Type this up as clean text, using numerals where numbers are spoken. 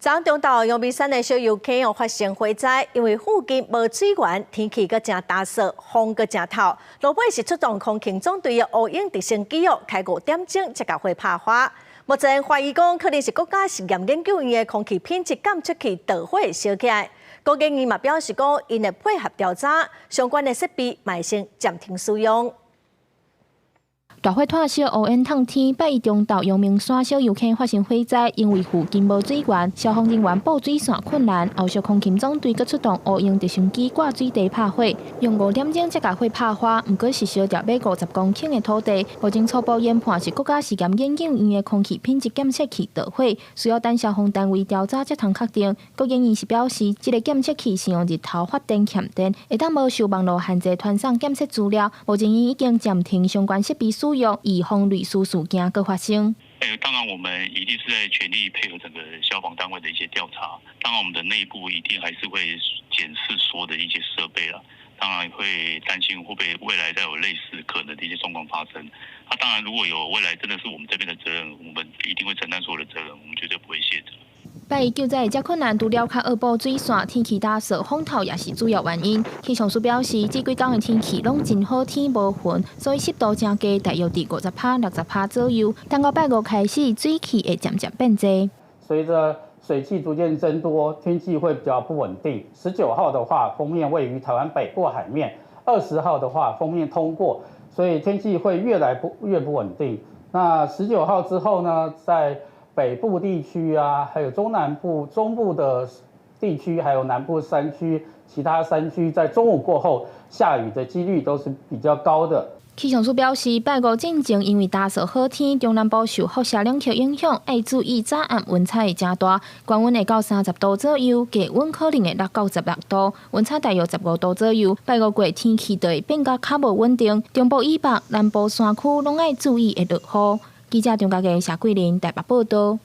昨中晝陽明山的小油坑又發生火災，因為附近無水源，天氣閣誠焦燥，風閣誠透。落尾是出動空勤總隊的烏鷹直升機哦，開5點鐘才共火拍花。目前懷疑講可能是國家實驗研究院的空氣品質檢測器導火燒起來。國研院嘛表示講，𪜶會配合調查，相關的設備嘛會先暫停使用。大火湠燒烏煙糞天，拜一中晝陽明山小油坑發生火災，因為附近無水源，消防人員布水線困難，後續空勤總隊閣出動烏鷹直升機掛水地拍火，用5點鐘才共火拍花，毋過是燒掉欲50公頃的土地。目前初步研判是國家實驗研究院的空氣品質檢測器導火，需要等消防單位調查才通確定。國研院是表示，這个檢測器是用日頭發電欠電，會當無受網路限制傳送檢測資料。目前已經暫停相關設備使用，以防類似事件閣發生。當然，我們一定是在全力配合整個消防單位的一些調查。當然，我們的內部一定還是會檢視所有的一些設備啦。當然會擔心會不會未來再有類似可能的一些狀況發生。那當然，如果有未來真的是我們這邊的責任，我們一定會承擔所有的責任，我們絕對不會卸責。拜一救災會遮困難，除了較惡布水線、天氣焦燥、風透也是主要原因。氣象署表示，這幾工的天氣攏真好天無雲，所以濕度誠低，大約佇50趴、60趴左右。等到拜五開始，水汽會漸漸變濟。隨着水汽逐漸增多，天氣會比較不穩定。19號的話，鋒面位於台灣北部海面；20號的話，鋒面通過，所以天氣會越來不越不穩定。那19號之後呢，在北部地區啊，還有中南部、中部的地區，還有南部山區、其他山區，在中午過後下雨的幾率都是比較高的。氣象署表示，拜五進前因為焦燥好天，中南部受輻射冷卻影響，愛注意早暗溫差會誠大，高溫會到30度左右，低溫可能會落到16度，溫差大約15度左右。拜五過天氣就會變甲較無穩定，中部以北、南部山區攏愛注意會落雨。記者張家傑、謝桂林台北報道。